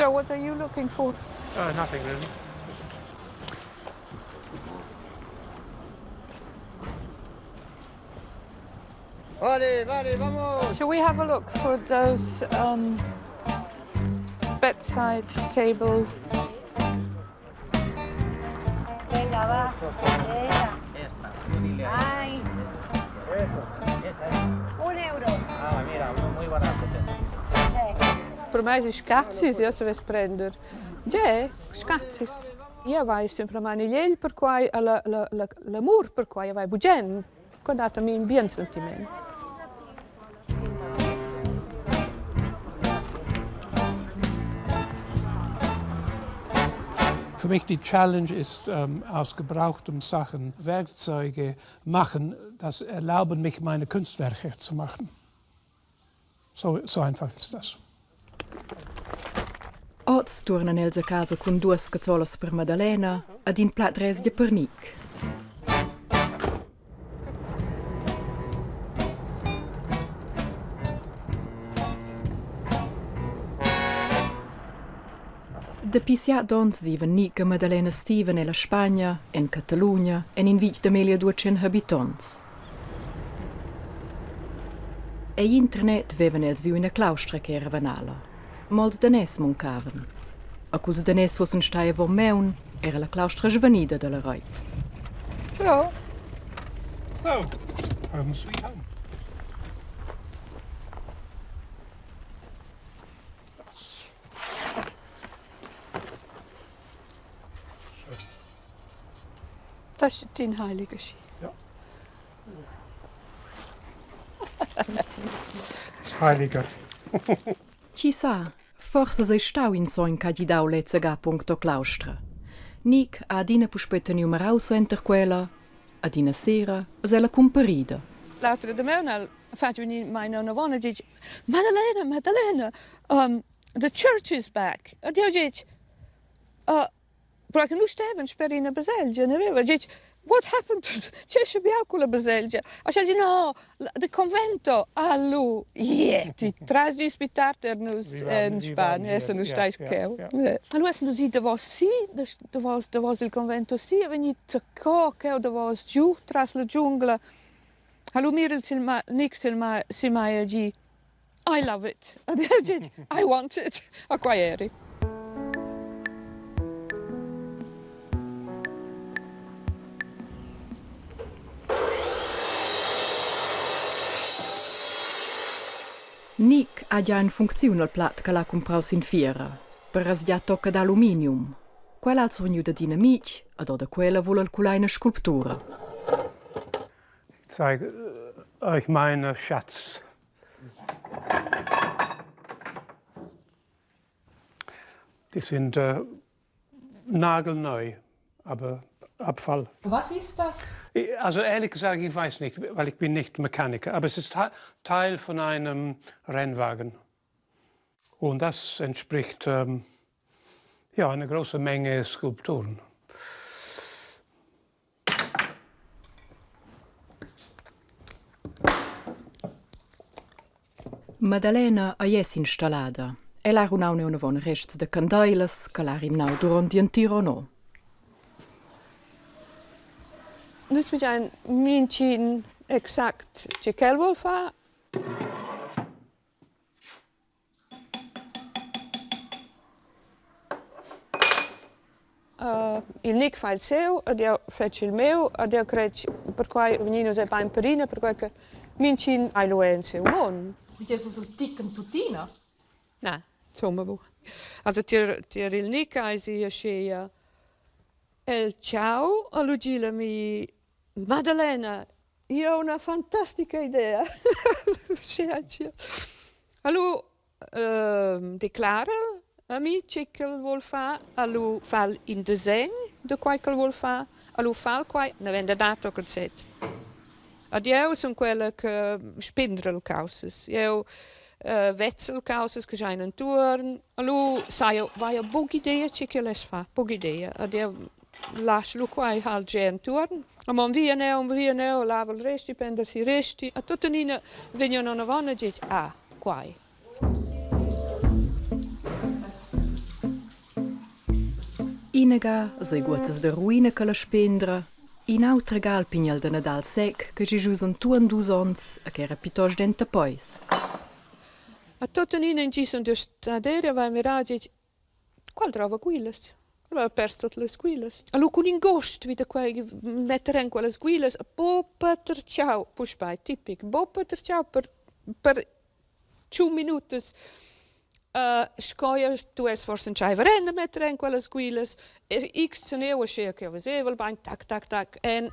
So what are you looking for? Nothing really. Vale, vale, vamos! Shall we have a look for those bedside table? Venga, va. Venga. Esta, dile ahí. Ay. Eso, esa es. Un euro. Ah, mira, muy barato te Per me es scazis, io savess prender. Tge? Scazis. Io vai semplamain igl egl perquai la, la, la, l'amur perquai vai bugen. Qua dat a mi in bien sentiment. Für mich die Challenge ist, aus gebrauchten Sachen Werkzeuge machen, das erlauben mich, meine Kunstwerke zu machen. So, so einfach ist das. Oz tuornan els a casa cun duas cazzolas per Madalena ed in plat resgia per Nic. Dapi siat onns vivan Nic e Madalena Steven ella Spagna, en Catalugna, en in vitg da meglier 200 habitonts. Egl internet vevan els viu ina claustra che era vanala. Mo ils daners muncavan. A culs daners fussen stai avon maun, era la claustra svanida dalla reit. So. So, home sweet home. Das ist dein heiliger Ski. Ja. Heiliger. Chi sa, forsa sei stau in sogn ch'ha gidau lezza ga puncto claustra. Nic ha adina puspei teniu marau suenter quella, ad ina sera es ella cumparida. L'autra damaun ha fatg vegnir mei nonavon e ditg Madalena, Madalena, the church is back. Ed jeu ditg, Però che nus stevan sper ina baselgia, ne veva ditg, what happened? Tgei schabiau culla baselgia? A sch'el di, no, de convento. Ah, lu, yeah, ti trais dis pli tard er nus en Spagna, essan nus stai cheu. Allura essan nus i davos si, davos, davos il convento si, e vegni zacò cheu davos giu tras la giungla. Allu mira il Nick sil mai e gi, I love it. I want it. A quai eri. Nick ha gia en funcziun il plat ch'el ha cumprau sin fiera, per rasgiar tocca d'aluminium. Quel ha el survegniu dad in amitg ed or da quella vul el cular ina sculptura. Ich zeige euch meine Schatz. Die sind nagelneu, aber Abfall. Was ist das? Also ehrlich gesagt, ich weiß nicht, weil ich bin nicht Mechaniker, aber es ist Teil von einem Rennwagen. Und das entspricht ja, einer großen Menge Skulpturen. Madalena ei era s'installada. Ella ha runau neunavon rests da candeilas ch'ella ha rimnau duront igl entir onn. Nus fagein mintgin exact tge ch'el vul far. Il Nic fa il siu ed jeu fetsch il miu ed jeu cretg perquai vegnin nus era bein perina, perquai che mintgin ha lu en siu mund. Tgei sos el ticken tuttina? Na, insomma buc. Also tier tier il Nic eisi aschia el ciao, allo gi la mi Madalena, io ho una fantastica idea. Allo declara a mi che ch'el vuol far, allo fa'l in disegn da quai ch'el vuol far, allo fa'l quai, na venda dato concet. Ad jeu sun quella che spindra caussas. Eu vezzel caussas che giain intuorn, allo sai eu, vai eu buc idea che ch'el less far, buc idea. Ad eu lasch lu quai ha'l già intuorn. Amo via neu, via neu, lava il resti, pender si resti. A tuttenina vegnan anavon e dic, ah, quai. Inaga sei guotas da ruina che la spendra, in'autra ga il pignel da Nadal sec che gius entuorn dus onns e ch'era plitost denter peis. A tuttenina in gi sun jeu stadera vai mirar detg qual drova guilas? El aveva pers tut las guilas. Allura cun in gost vi da quei metter en quellas guilas, buca patertgiau, puspei tipic, buca patertgiau per tschun minutas sco jeu stuess forsa entscheiver en da metter en quellas guilas e x teneu aschia ch'jeu vesevel bein tac tac tac en.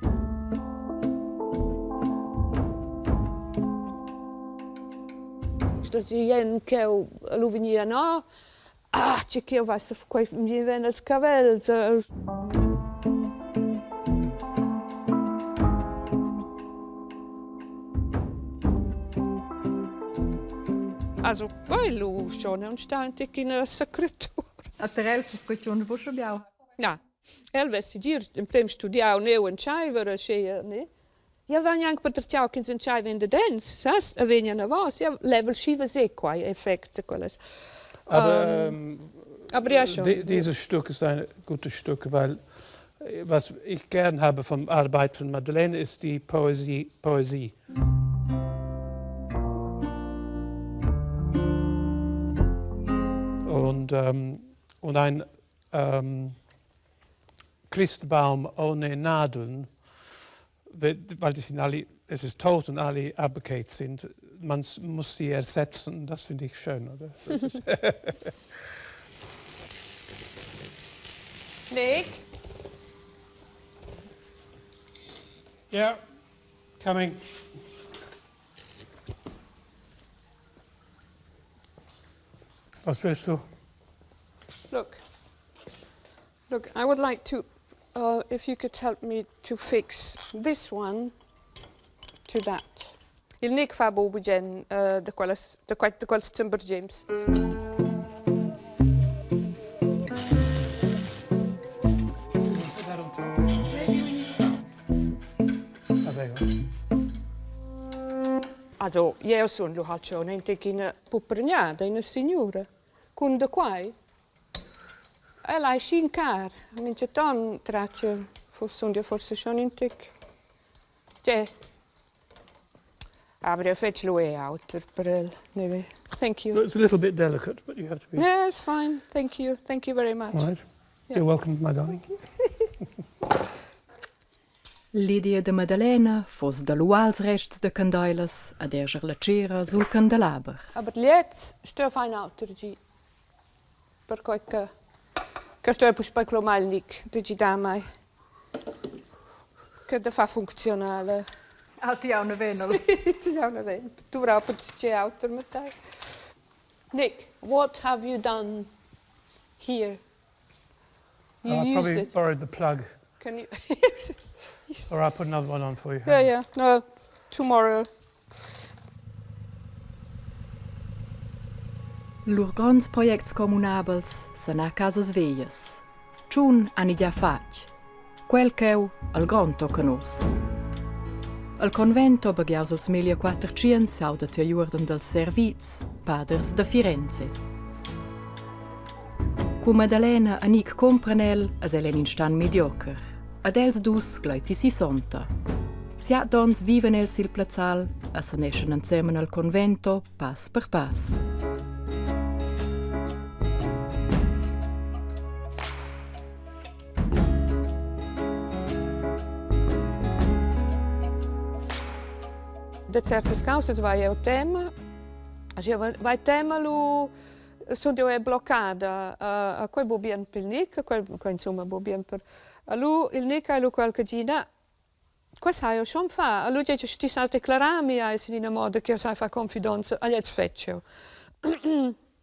Sto jen ch'jeu lu vegnia no, ah tgei ch'jeu vai quei mi vegn els cavels. Also quello schon è stato ina secretura. A per el fuss quei tion buca biau. Na, el vess segir emprem studiau neu entscheiver aschia, ne? Jeu vai gnanc patertgiau ch'ins entscheiva in dadens, sas, e vegn anavos. Jeu level schi veser quei effect da quellas. Aber, Aber ja schon. Dieses Stück ist ein gutes Stück, weil was ich gern habe vom Arbeit von Madeleine ist die Poesie. Poesie. Und, und ein Christbaum ohne Nadeln, weil die sind alle, es ist tot und alle abgekehrt sind. Man muss sie ersetzen, das finde ich schön, oder? Nick? Yeah, coming. Was willst du? Look, look, I would like to, if you could help me to fix this one to that. Il Nick fa buc bugen da quellas, da quei, da quels zambergems. Also, jeu sun lu halt schon endlich ina puppergnada, ina signura. Cun da quai? El ei sc'in car, mintgaton tratga sun jeu forsa schon in tec. Tgei? Aber jeu fetsch lu è auter per el, neve. Thank you. It's a little bit delicate, but you have to be. Yeah, it's fine. Thank you. Thank you very much. Right. Yeah. You're welcome, my darling. L'idea da Madalena foss da luar ils rests da candeilas ad erscher la tschera sul candelaber. Aber gliez sto far in auter gi. Perquai che che sto puspei clomar il Nick da gidar mei. Che da far funcziunar. Ah, ti aunc ven. Ti aunc ven. Duvrà per tgei auter matei. Nick, what have you done here? You I used probably it. borrowed the plug. Can you Or I'll put another one on for you. Yeah. No, tomorrow. Lur gronds projects communabels sanar casas veglias. Tschun han gia fatg. Quel cheu al grond tocca nus. El convento baghiaus als 1400 s'auda tier uorden dals servits, paders da Firenze. Cu Madalena a Nic compran el, es el en in stan mediocher. Ad els dus gleiti sissonta. Siat onns viven els sil plazzal e saneschan ensemen al convento pass per pass. Da certas causas vai eu tema, Jeu vai tema lu sun jeu er bloccada. A quei bu bien pil Nic, quei quei insumma bu bien per lu il Nic ei lu quel che gi na, quei sai jeu schon far. Lu gi ti sas declarar mi eis in ina moda ch'jeu sai far confidonza, a gliez fetsch jeu.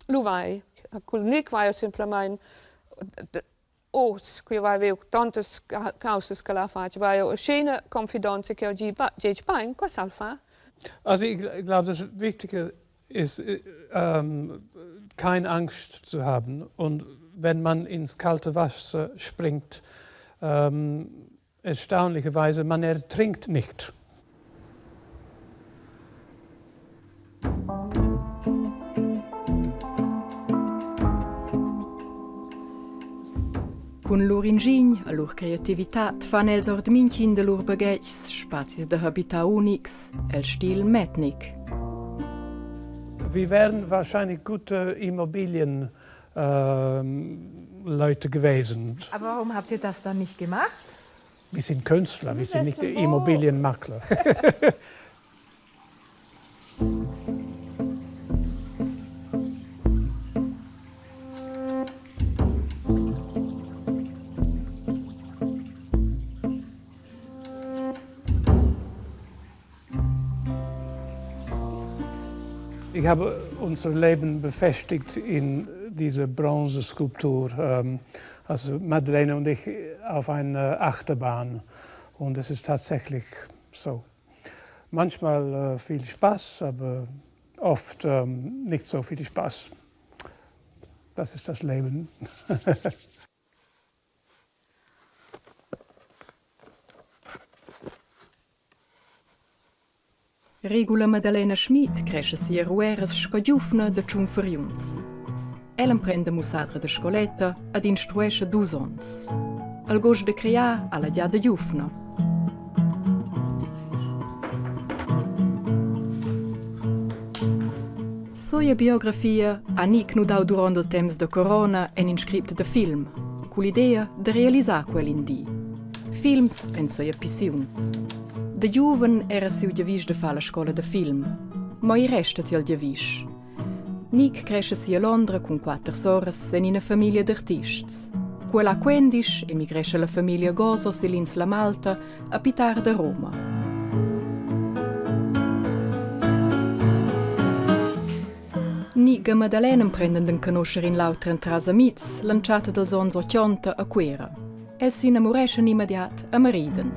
Lu vai. Cul Nic vai jeu semplamein oz, ch'jeu vai viu tontas caussas ch'el ha fatg, vai jeu aschina confidonza ch'jeu gi, getg bein, quei sa el far. Also ich glaube, das Wichtige ist, keine Angst zu haben. Und wenn man ins kalte Wasser springt, erstaunlicherweise, man ertrinkt nicht. Cun lur ingign e lur creativitad fan els ord mintgin da lur baghetgs spazis da habitar unics el stil Metnik. Wir wären wahrscheinlich gute Immobilien Leute gewesen. Aber warum habt ihr das dann nicht gemacht? Wir sind Künstler, wir sind nicht Immobilienmakler. Ich habe unser Leben befestigt in diese Bronzeskulptur. Ähm, also Madeleine und ich auf einer Achterbahn. Und es ist tatsächlich so. Manchmal äh, viel Spaß, aber oft ähm, nicht so viel Spaß. Das ist das Leben. Regula Madalena Schmid crescha si a Rueras sco giuvna da tschun fargliuns. Ella emprenda mussadra da scoletta ed instruescha dus onns. El gost da crear ha la gia da giuvna. Soia biografia ha Nick nudau duront il temps da corona en in script da film, cull'idea da realisar quel in di. Films ein soia pissiun. Da giuven era siu giavisch da far la scola da film, mo ei resta tiel giavisch. Nick cresce si a Londra cun quatter soras en ina famiglia d'artists. Quella quendisch emigrescha la famiglia Gozo sill'insla Malta a pitar da Roma. Nick e Madeleine emprendan d'enconuscher in l'auter entras amits l'entschatta dals onns 80 a Cuera. Els s'inamureschan immediat e maridan.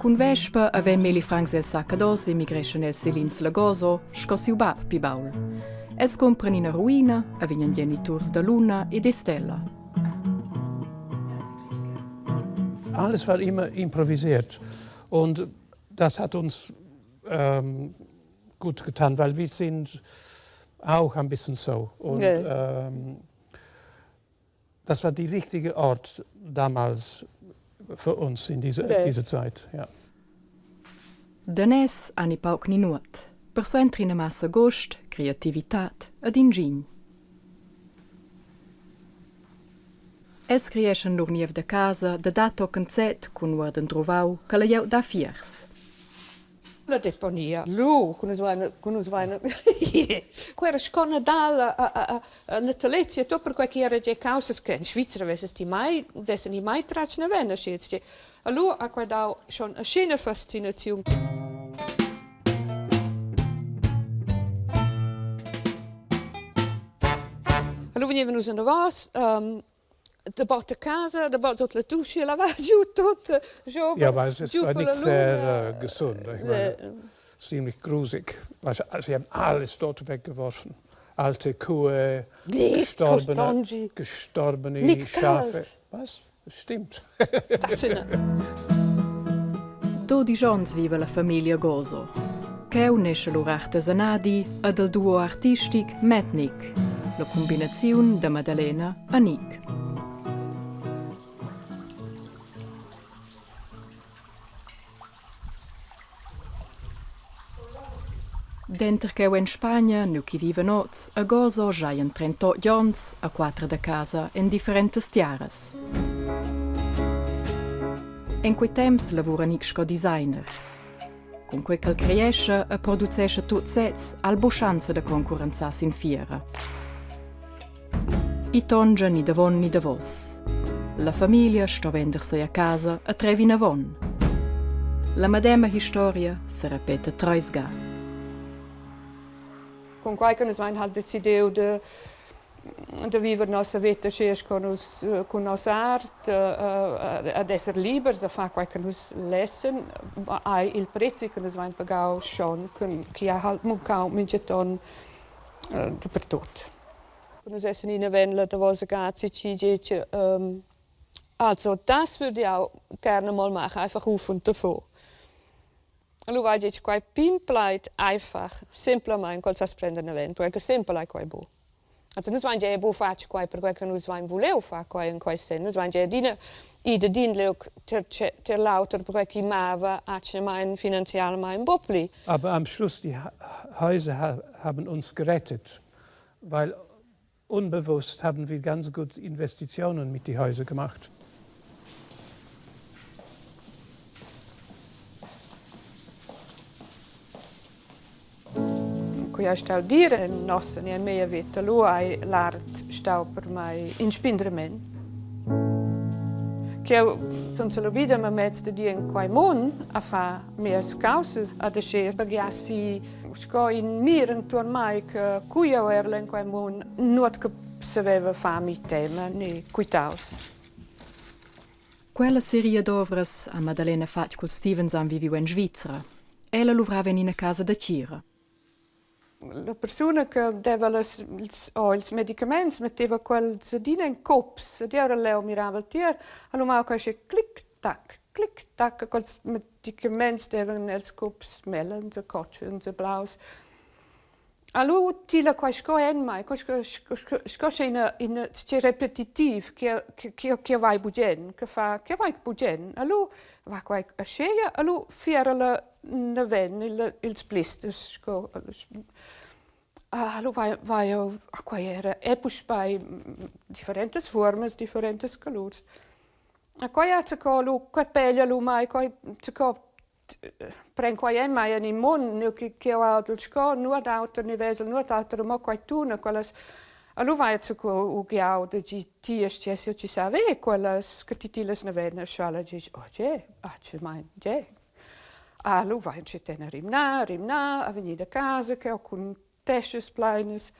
Cun Vespa aveva Meli Franks el sacados emigreschan els sill'insla Gozo sco siu bab pli baul. Els cumpran ina ruina e vegnan geniturs da Luna ed Estella. Alles war immer improvisiert und das hat uns ähm, gut getan, weil wir sind auch ein bisschen so. Und ja. ähm, das war die richtige Ort damals für uns in dieser, ja. dieser Zeit. Ja. Danès ani pauc ni nuot. Persuenter ina massa gust, creativitad ed ingign. Els creeschan lur niev da casa da dar tochen set cun uorden druvau che la glieud dà fiers. La deponia. Lu, cu nus vain, cu nus vain Quella era sco Nadal a, a, a, a natalezia, tot perquai che era già caussas che in Svizzera vesses ti mai, vessen i mai tratg naven, aschi tgi. Allura ha quai dau schon aschi ina fascinaziun. Allura vegnevan nus anavos, um, da bord a casa, da bord sut la duscha, lavar giu tut, giu Ja, weil es war nicht sehr äh, gesund. Ich meine, ziemlich grusig. Also, sie haben alles dort weggeworfen. Alte Kühe, Nee, gestorbene, Costangi. gestorbene Nicht Schafe. alles. Was? Das stimmt. Das sind Dodisch onns viva la famiglia Gozo. Cheu nesce lur artesanadi ed il duo artistic Metnik, la cumbinaziun da Madalena a Nic. Denter cheu en Spagna, nu chi vivan oz, a Gozo giajan 38 onns a quatter da casa en differentas tiaras. En quei temps lavura Nic sco designer. Cun quei ch'el creescha e producescha tut sez, ha el buc schanza da concurrenzar sin fiera. I tongia ni davon ni davos. La famiglia sto vender sei a casa e trer vinavon. La medema historia serepeta treis ga. Cun quai che nus vain halt decidiu da da viver nossa veta schi sco nus cun nossa art, ad esser libers da far quai che nus lessen, hai il prezi che nus vain pagau schon, chi ha halt muncau minchaton dapertut. Nus essan ina venla davosa gazi chi dice also das würde ich auch gerne mal machen, einfach auf und davon. Lu vai detg quei pign plaid einfach, semplamein quel sas prender naven, perquei che sempel ei quei buc. Also nus vain già bu fatg quai perquai che nus vain vuleu far quai in quei sen. Nus vain già adina i da d'in liug ter, ter l'auter perquai chi mava atgnamain finanzialmain buc pli. Aber am Schluss die Häuser haben uns gerettet, weil unbewusst haben wir ganz gut Investitionen mit die Häuser gemacht. Quei ei stau dir en nossa ni en mia veta, lu ei l'art stau per mei in spindrament. Ch'jeu sun selubida memez da dir en quei mund a far mias caussas, ad aschi baghiassi sco in mir entuorn mei che cu jeu erel en quei mund nuot che saveva far mi tema ni quitaus. Quella seria d'ovras ha Madalena fatg cul Stevens han viviu en Svizra. Ella luvrava en ina casa da tgira. La persuna che deva las, ils, oh, ils medicaments metteva quels adina en cups ed era leu mirava il tier, allura mava quei sche clic tac, clic tac, quels medicaments devan els cups mellens e cotschens e blaus. Allura tila quai sco en mai, quai sco sco sco sche ina ina tgei repetitiv che che che vai bugen, che fa che vai bugen. Allura va quai ascheia, allura fiera la naven il ils blisters sco allura vai vai eu a quai era e puspei differentas fuormas, differentas colurs. A quai ha zacò lu quai peglia lu mai, quai zacò Pren quai en mai en in mund, nua che ch'jeu audel sco nuot auter ni vesel nuot auter, mo quei tuna, quellas Allura vai zacu ughiau da gi ti astgessi ti saver quellas che ti tilas na vegnan scha disch oh tge, ah tge mein, tge. Allura vai entschiet a rimnar, rimnar, a vegnir da casa che ho cun teschas plainas.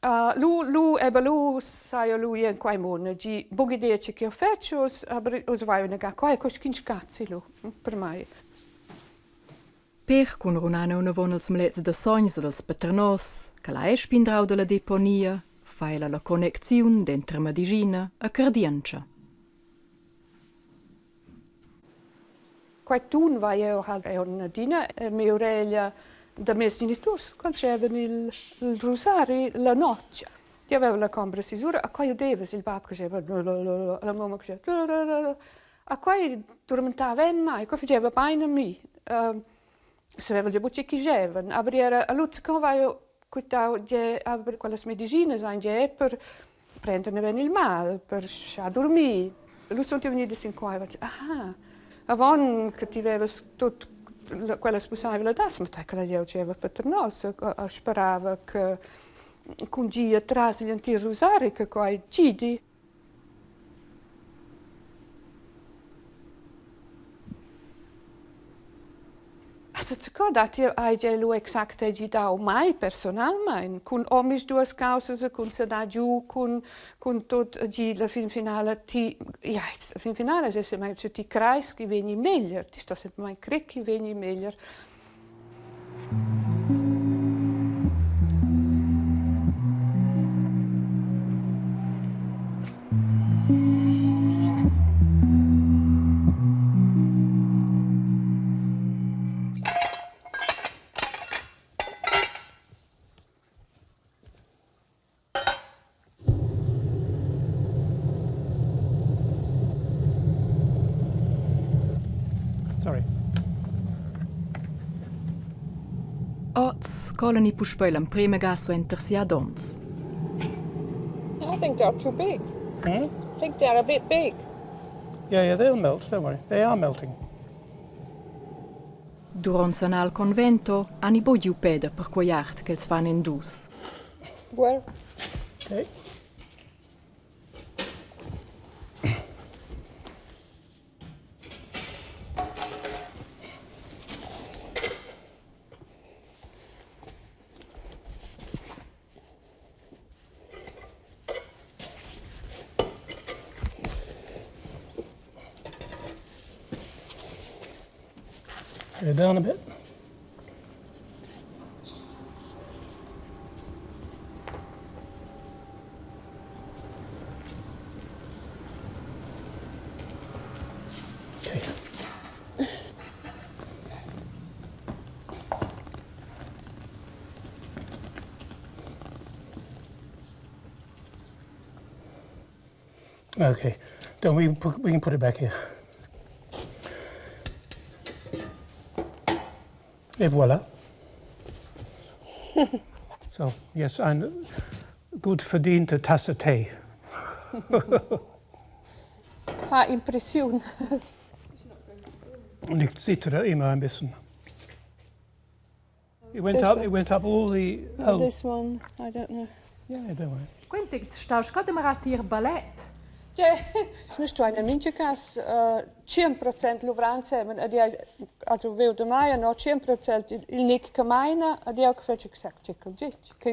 Uh, lu, lu, eben lu saja lu in quei mund, gi buca idea che ch'jeu fetsch uss, aber uss vai una ga quai, quei sc'in scazi lu per mei. Per cun runar neunavon els mulets da sogns ed els paternos, che la ei spindrau dalla deponia, fa ella la connecziun denter medischina e cardientscha. Quei tun vai jeu aunc adina en mia ureglia da mes geniturs quando schevan il, il rusari la notg. Ti aveva la combra sisura, a quai udevas il bab che scheva la mamma che scheva a quai turmentava en mai, quai faceva bain a mi. Uh, saveva già buc chi schevan, aber era allura co vai eu quitau ge aber quellas medicinas ein ge per prender naven il mal, per schar dormir. Lu sun vegnida sin quai, va aha, avon che ti vevas tut quellas pussaivladads, ma tai che la glieud gieva paternos a sperava che cun gia tras igl entir rusari che quai gidi. Also co dat hai gia lu exact gidau mai personalmein cun omisduas caussas e cun sedar giu cun cun tut gi la fin finala ti ja la fin finala es semai sche ti creis chi vegni meglier ti sto semplamaing crer chi vegni meglier. Sorry. Oz colan i puspei l'emprema ga suenter siat onns. I think they're too big. Hmm? I think they're a bit big. Yeah, yeah, they'll melt, don't worry. They are melting. Duront sanar il convento han i buc giu peda per quei art ch'els fan en dus. Where? Okay. Go down a bit. Okay. Okay, then we, we can put it back here. Et voilà. so, yes, eine gut verdiente Tasse Tee. Fa impressiun. Und ich zittere immer ein bisschen. It went up, it went up all the... Oh. This one, I don't know. Yeah, don't worry. Quentic, staus sco da marar tier ballet? Tge, nus stuain en mintga cas 100% luvrar ensemen ed jau, also veu damai no 100% il Nick che maina ed jau che fetsch exact tge ch'el gi,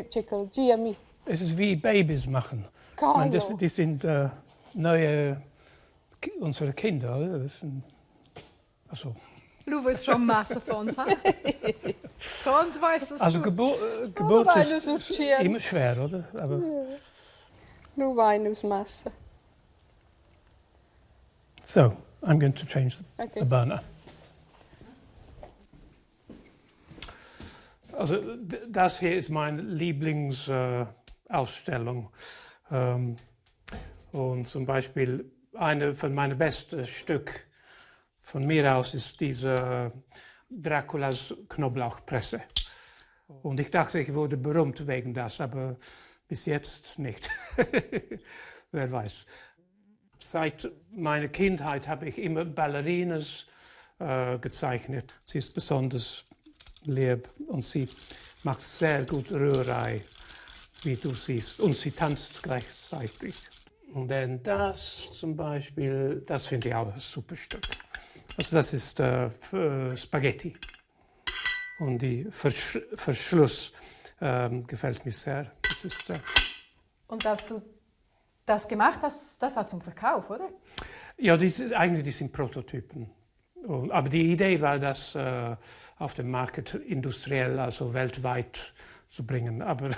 tge ch'el gi a mi. Es ist wie Babys machen. Man, das, die sind äh, neue unsere Kinder, oder? Das sind, also. Lu veis schon massa fons, ha? Cons weiss Also Gebur Geburt ist immer schwer, oder? Aber Lu vein nus massa. So, I'm going to change the, okay. the burner. Also das hier ist meine Lieblingsausstellung. Äh, ähm, und zum Beispiel eine von meinen besten Stück von mir aus ist diese Draculas Knoblauchpresse. Und ich dachte, ich wurde berühmt wegen das, aber bis jetzt nicht. Wer weiß. Seit meiner Kindheit habe ich immer Ballerinas äh, gezeichnet. Sie ist besonders lieb und sie macht sehr gut Rührei, wie du siehst. Und sie tanzt gleichzeitig. Und dann das zum Beispiel, das finde ich auch ein super Stück. Also das ist äh, äh Spaghetti. Und die Versch Verschluss ähm, gefällt mir sehr. Das ist, äh Und dass du das gemacht hast, das war zum Verkauf, oder? Ja, die, eigentlich die sind Prototypen. Und, aber die Idee war, das äh, auf dem Markt industriell, also weltweit zu bringen. Aber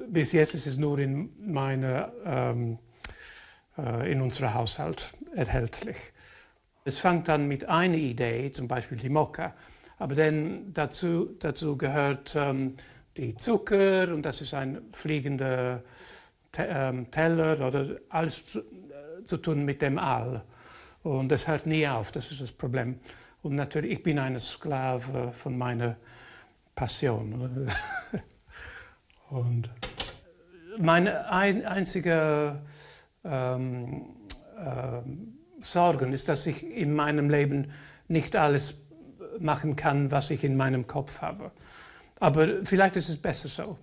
bis jetzt ist es nur in, meine, ähm, äh, in unserem Haushalt erhältlich. Es fängt an mit einer Idee, zum Beispiel die Mokka. Aber dann dazu, dazu gehört ähm, die Zucker und das ist ein fliegender Te ähm, Teller oder alles zu, äh, zu tun mit dem All. Und das hört nie auf, das ist das Problem. Und natürlich, ich bin eine Sklave von meiner Passion. Und meine ein, einzige ähm, ähm, Sorgen ist, dass ich in meinem Leben nicht alles machen kann, was ich in meinem Kopf habe. Aber vielleicht ist es besser so.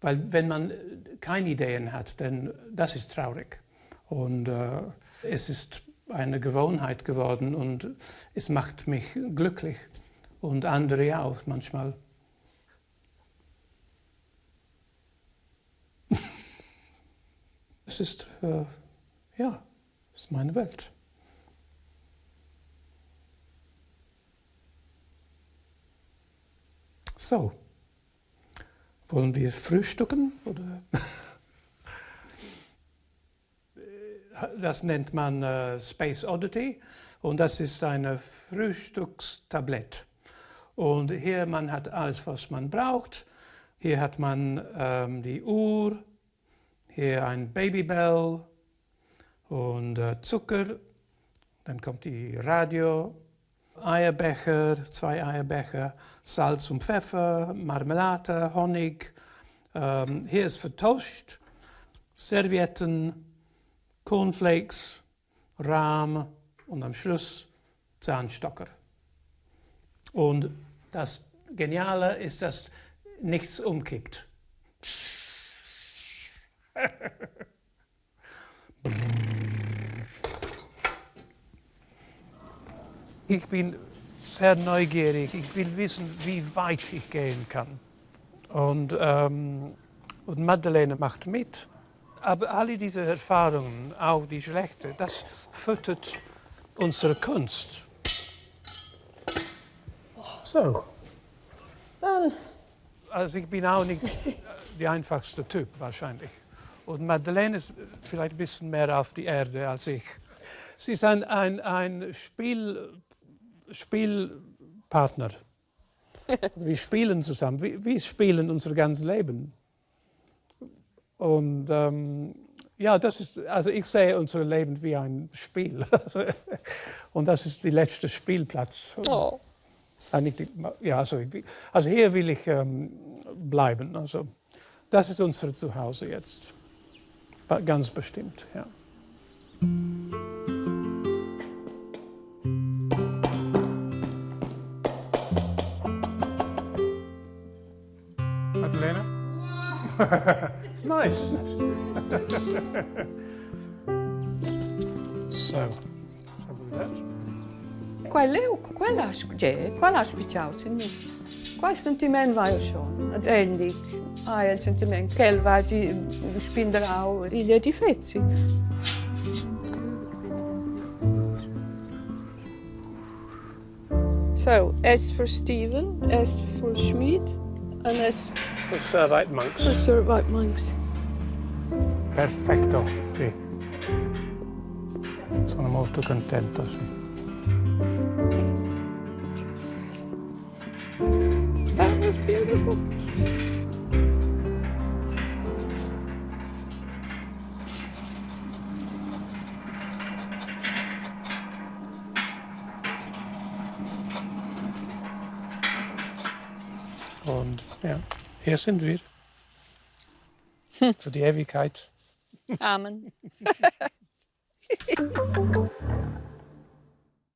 Weil wenn man keine Ideen hat, dann das ist traurig. Und äh, es ist eine Gewohnheit geworden und es macht mich glücklich und andere auch manchmal. es ist, äh, ja, es ist meine Welt. So, wollen wir frühstücken? Oder? Das nennt man äh, Space Oddity und das ist ein Frühstückstablett. Und hier man hat alles, was man braucht. Hier hat man ähm, die Uhr, hier ein Babybell und äh, Zucker. Dann kommt die Radio, Eierbecher, zwei Eierbecher, Salz und Pfeffer, Marmelade, Honig. Ähm, hier ist vertauscht Servietten, Cornflakes, Rahm und am Schluss Zahnstocker. Und das Geniale ist, dass nichts umkippt. Ich bin sehr neugierig. Ich will wissen, wie weit ich gehen kann. Und, ähm, und Madeleine macht mit. Aber alle diese Erfahrungen, auch die schlechte, das füttert unsere Kunst. So. Dann. Also ich bin auch nicht der einfachste Typ wahrscheinlich. Und Madeleine ist vielleicht ein bisschen mehr auf die Erde als ich. Sie ist ein, ein, ein Spiel, Spielpartner. Wir spielen zusammen. Wir, wir spielen unser ganzes Leben. Und ähm, Ja, das ist, also ich sehe unser Leben wie ein Spiel. Und das ist der letzte Spielplatz. Oh. Ah, nicht die, ja, also, also hier will ich ähm, bleiben. Also das ist unser Zuhause jetzt. Ganz bestimmt, ja. Madalena? It's nice, isn't it? so, let's have a look at that. Quai leu, quella ge, quella ha spitgiau sin nus. Quai sentiment vai schon. Ad Andy ha il sentiment ch'el vagi spindrau igl edifeci. So, S for Stephen, S for Schmid and S for Servite monks. For Servite monks. Perfetto, sì. Sono molto contento, sì. That was beautiful. Und ja, hier sind wir. Für die Ewigkeit. Amen.